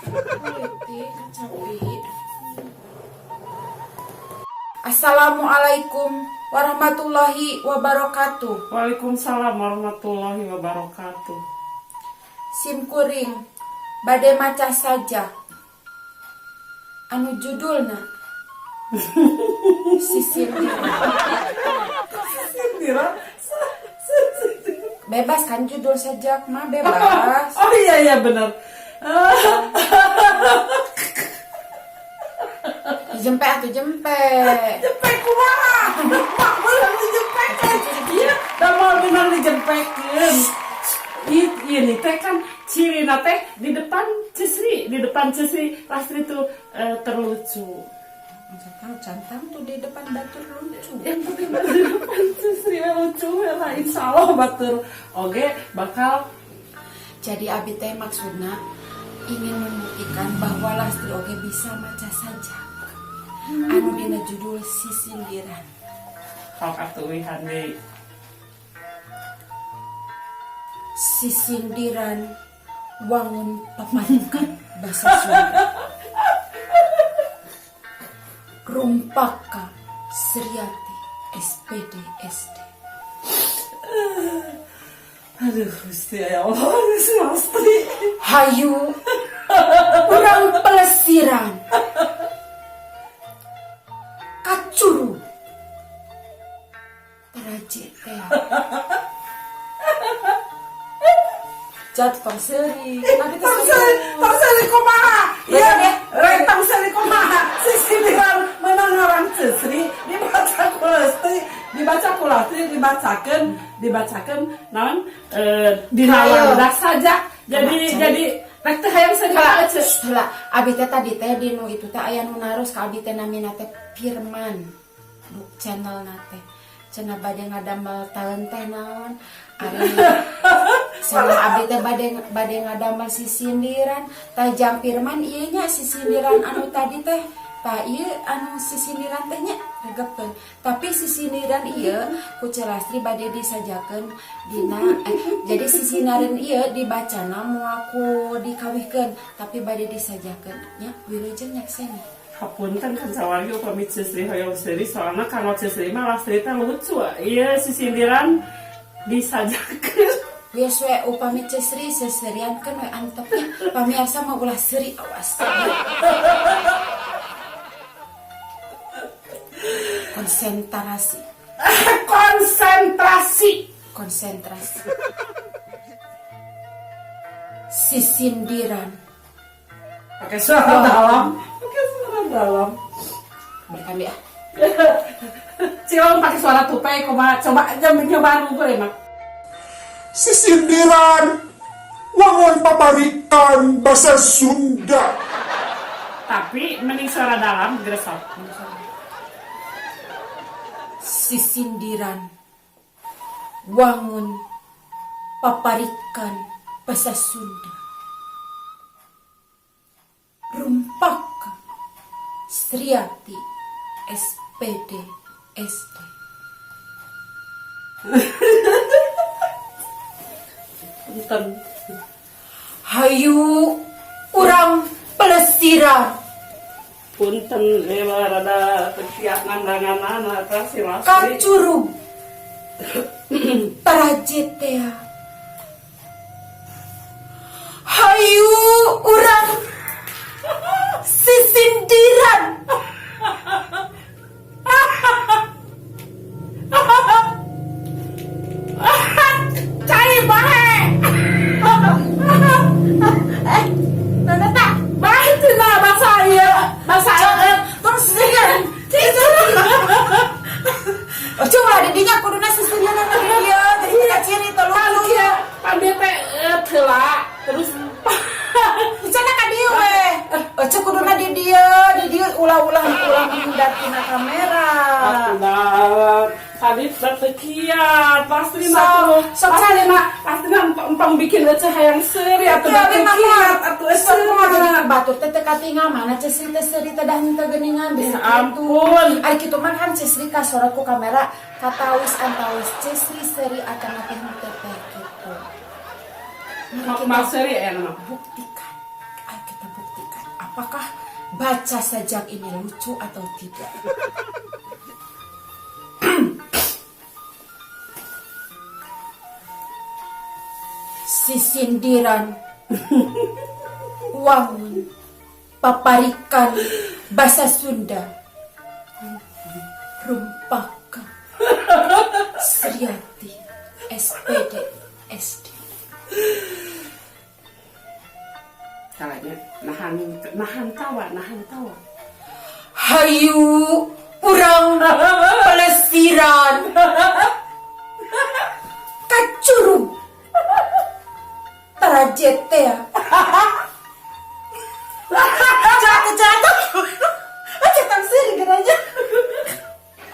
Leutik kacapi. Assalamualaikum warahmatullahi wabarakatuh. Waalaikumsalam warahmatullahi wabarakatuh. Sim kuring bade maca sajak anu judulna Sisindiran. Sindiran. Bebas kan judul sajak mah bebas. Oh iya iya benar. Jempe atuh jempe. Jempe kumaha? Mak beunang dijempekeun. Iya, da moal beunang dijempekeun. Ini teh kan cirina teh di depan Cesri, di depan Cesri Lastri tuh terlucu. Cantang tuh di depan batur lucu. Yang penting mah di depan Cesri lucu lah, insya Allah batur oge bakal. Jadi abi teh maksudna ingin membuktikan bahwa Lastri oge bisa maca sajak anu dina judul Sisindiran. Sok atuh uihan deui. Sisindiran wangun paparikan basa Sunda. Rumpaka Sriati SPD SD. Aduh, Gusti ya Allah, si Lastri. Hayu urang pelesiran kacuru taraje teh. Jat tong seuri. Tapi teh Tong seuri, tong seuri kumaha? Iya, Iya, rek tong seuri kumaha? Sisindiran menang ngaran Cesri, dibaca ku Lastri, dibaca ku Lastri, dibacakeun, dibacakeun naon dina Hayo. wadah saja. Jadi Coba, jadi rek teh hayang seuri Heula, ka Ece. heula. Abi teh tadi teh di nu itu teh aya nu naros ka abi teh namina teh Firman. Du channel na teh. Cenah bade ngadamel talent teh naon? Ari sama abi teh bade ngadamel sisindiran. Tah jang Firman ieu nya sisindiran anu tadi teh. Tah ieu anu sisindiran teh nya regepkeun. Tapi sisindiran ieu ku Ceu Lastri bade disajakeun dina jadi sisindiran ieu dibacana moal ku dikawihkeun tapi bade disajakeun nya wilujeng nyakseni. Hapunten kan sawargi upami Cesri hoyong seuri soalna kanggo Cesri mah Lastri teh lucu. Ieu sisindiran disajakeun. Wios we upami Cesri seserian kan we antepnya pamiarsa mah ulah seuri awas. Konsentrasi. Konsentrasi. Konsentrasi. Sisindiran. Pakai suara dalam. Pakai suara dalam. Berikan dia. Cilon pakai suara tupai kumaha? Coba jam nyoba unggul emang. Sisindiran wangun paparikan basa Sunda. Tapi mending suara dalam gresok. Sisindiran wangun paparikan basa Sunda. Rumpaka Sriati SPD SD. Punten. Hayu urang pelesiran. Punten rada teu ngandanganana eta si Lastri. Kacurug taraje teh. Hayu urang sisindiran. Cai bae. Nana tak Bae cenah basa ieu, basa terus sih. Oh, coba di dinya kuduna sisindiran di dieu jadi kita ciri teh Pan lucu. kieu, pan dia teh heula terus Cenah ka dieu we. Ece kuduna di dieu, di dieu ulah-ulah ulah menghindar tina kamera. Atuh tadi teh kiat pasti mah tuh. Sok Pasti cari. mah pasti mah empang bikin ece hayang seuri atuh Ya, teu memang kiat atuh ece Sok mah jadi mah. batur teh teu katingal mana Cesri teh seuri teh dah henteu geuningan bisa Ya ampun. Ari kitu mah kan Cesri kasorot ku kamera katawis antawis Cesri seuri atanapi henteu teh kitu. Mari Mak kita mak seuri aya mah. buktikan. Ayo kita buktikan. Apakah baca sajak ini lucu atau tidak? Sisindiran wangun paparikan bahasa Sunda rumpaka Sriati SPD SD. Kalanya nahan nahan tawa, nahan tawa. Hayu urang pelesiran ka Curug Taraje teh. Jatuh jatuh. Aja tang seuri geranya.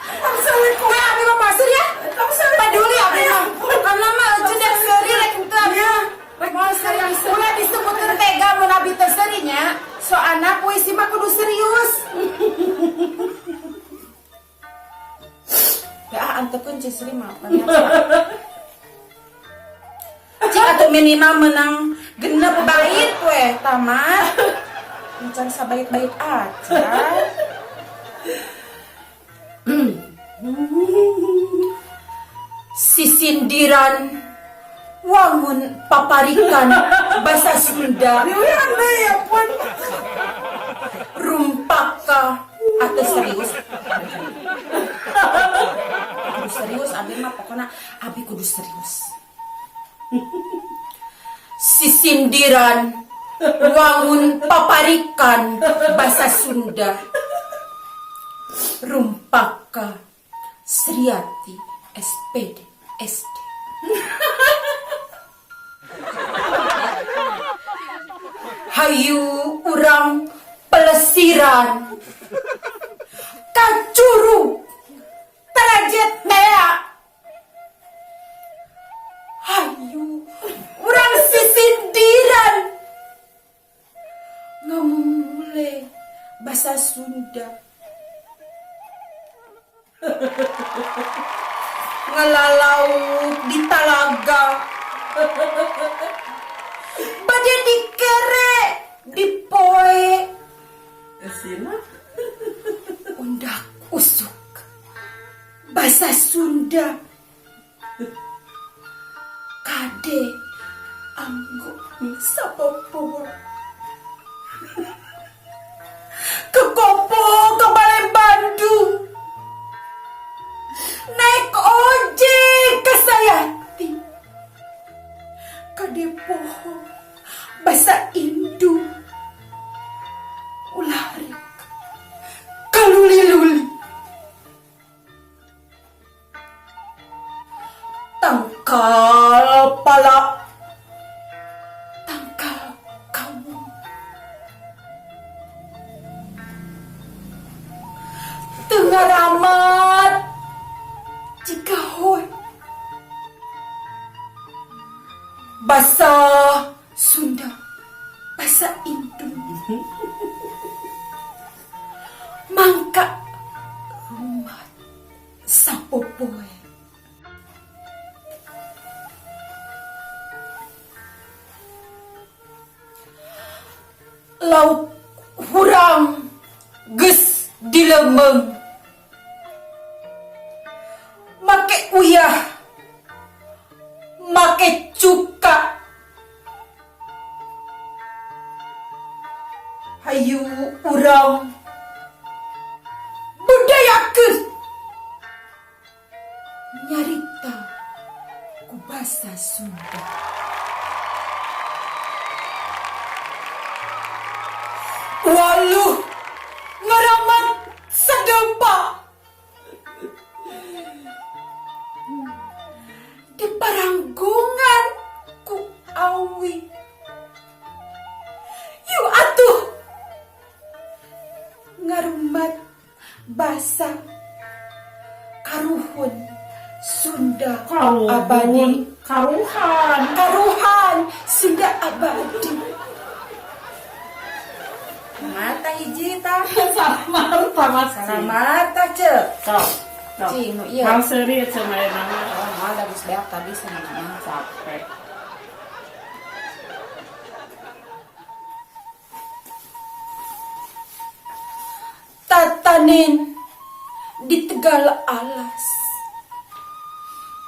Tang seuri ku. Nah, abi mah pasir ya. Tang seuri. Peduli abi mah. Karena mah cedak seuri rek henteu abi mah. Mau serius. Ulah disebutkeun tega mun abi teh seuri nya. Soalna puisi mah kudu serius. Ya ah, antepkeun Ceu Sri mah pemirsa. Cik atuh minimal menang 6 bait we tamat. Encan sabait-bait aja. Sisindiran wangun paparikan bahasa Sunda Liwian deh, ya ampun. Rumpaka atau serius, kudu serius abi mah, pokoknya abi kudu serius. Sisindiran wangun paparikan bahasa Sunda rumpaka Sriati SPD SD. Hayu urang pelesiran ka Curug Taraje tea. Hayu urang sisindiran ngamumule bahasa Sunda, ngalalauk di talaga, bade dikere di poe. Esina. Undak usuk bahasa Sunda, kade anggo sapopoe ke Kopo, ke Balai Bandung, naik ojek ke Sayati, kade poho bahasa indung, ulah rek kaluli-luli, tangkal pala, tangkal kawung, teu ngaramat jiga hoe bahasa Sunda, bahasa indung, mangka rumat sapopoe. Lauk hurang geus dileumeng make uyah, make cuka. Hayu urang budayakeun nyarita ku basa Sunda. Waluh ngaramat sadempa di paranggongan ku awi. Yuk atuh ngarumat basa karuhun Sunda abadi. Karuhan. Karuhan Sunda abadi. Mata hiji tah. Salamat, tamat. Salamat tah, Ce. Sok. Sok. Cing, nu ieu. Mang seuri cenah nama. Oh, moal da geus beak tadi sama mah. Capek. Panen di Tegal alas,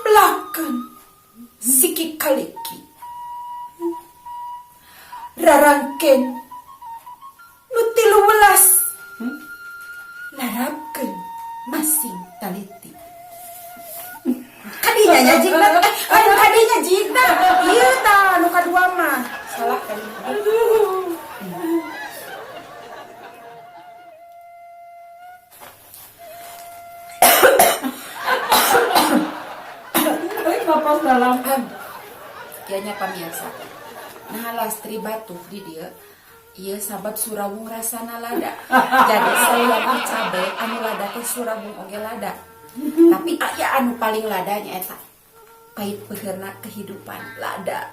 melakeun siki kaliki, rarangken nu 13, larapkeun masing taliti. Kadinya nya jigna, eh, aduh, kadinya jigna ieu tah nu kadua mah salah kadinya. Aduh. Tarik napas dalam. Kieu nya, pamirsa. Nah, Lastri batuk di dieu ieu sabab surawung rasana lada. Jadi saliyana cabe anu lada teh surawung oge lada. Tapi aya anu paling lada nya eta pahit peuheurna kehidupan lada.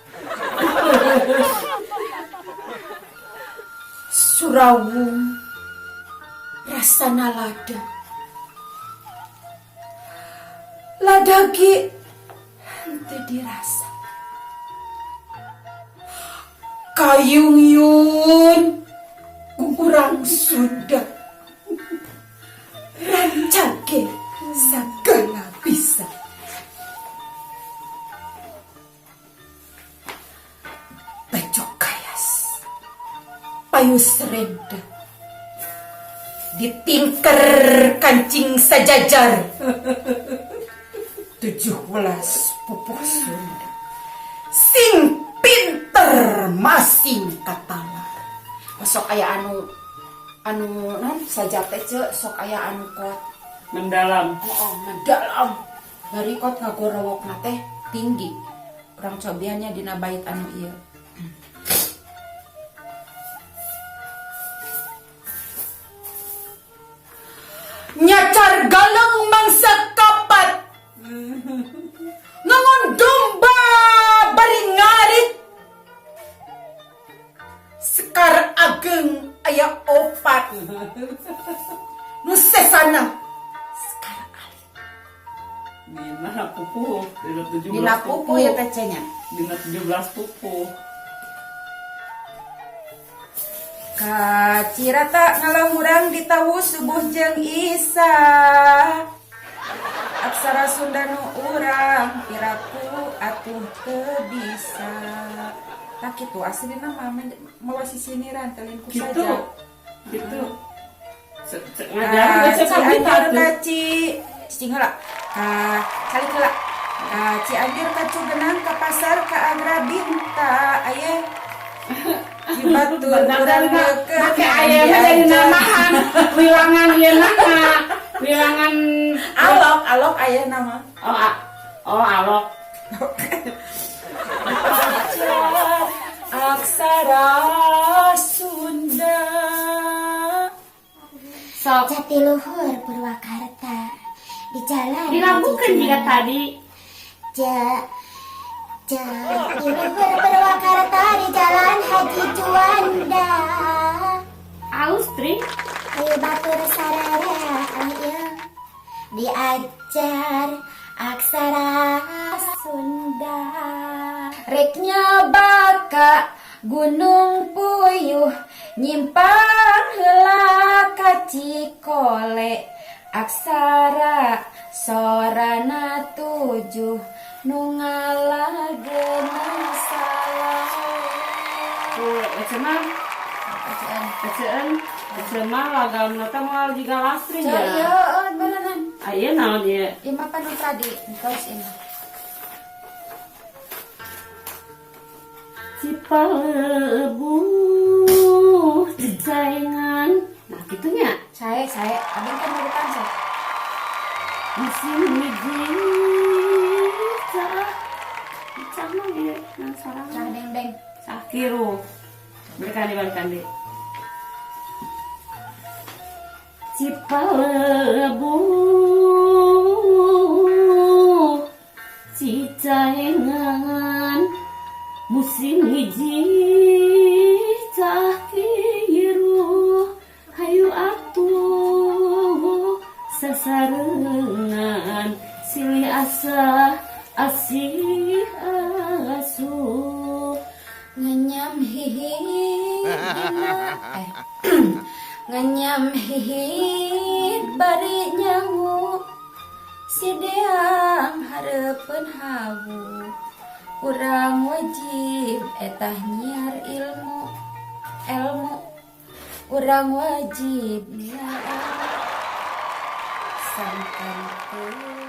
Surawung rasana lada. Lada ge henteu dirasa. Kayungyun ku urang Sunda. Rancage sagala bisa. Baju kayas, payu serenda, ditingker kancing sajajar, 17 pupuh Sunda, sing pinter masing katalar. Sok aya anu anu non sajak teh, Ceu, sok aya anu kot Mendalam. Oh, mendalam. Bari kot ngagorowokna teh tinggi. Urang cobiannya dina bait anu ieu. Nyacar galeng mangsa kapat, ngangon domba bari ngarit, Sekar ageng aya opat, nu sesana sekar alit. Dina pupuh, dina 17. Dina pupuh ya teh nya. Dina 17 pupuh. Kacirata ngalahurang di tawu subuh jeung Isa. Aksara Sunda nu urang piraku atuh teu bisa. Tah kitu aslina mah mawa sisiniran teh lain ku Gitu. saja. Gitu. Ngajaran baca Ka kabita Cianjur tuh. ka Ci cicing heula. Ka calik heula. Ka Cianjur ka Cugenang ka pasar ka Agrabinta aya di batur urang deukeut. Make aya mah jadi namahan wilangan ieu nama. Wilangan. Alok, alok aya nama. Oh, oh alok. Aksara Sunda. Sok. Jatiluhur Purwakarta di jalan Dilakukan Haji jika Juanda. tadi. Jatiluhur Purwakarta di jalan Haji Juanda. Austri. Ayo batur sararea ayo diajar aksara Sunda. Rek nyoba ka Gunung Puyuh, nyimpang heula ka Cikole, aksara sorana tujuh nu ngalageuna salah. Tuh, cenah. Eceun, eceun mah lagamna teh moal jiga Lastri Ceu, nya. ieu beneran. Aya naon ieu? Ieu mah pan nu tadi, terus ieu mah. Cipalebuh cicaengan. Nah, kitu nya. Sae, sae, abang kan urutan sok. Musim hiji cah. Cah mah ieu nang sorangan. Cah deng deng. Sakiru. Balikan di, balikan di. Cipalebuh cicaengan musim hiji cah kiru hayu atuh sasarengan silih asah asih asuh. Ngenyam hihi dina eh ngenyam hihi. Bari nyangu si deang hareupeun hawu. Urang wajib etah nyiar ilmu ilmu. Urang wajib nyiar ilmu. Sangkan teu.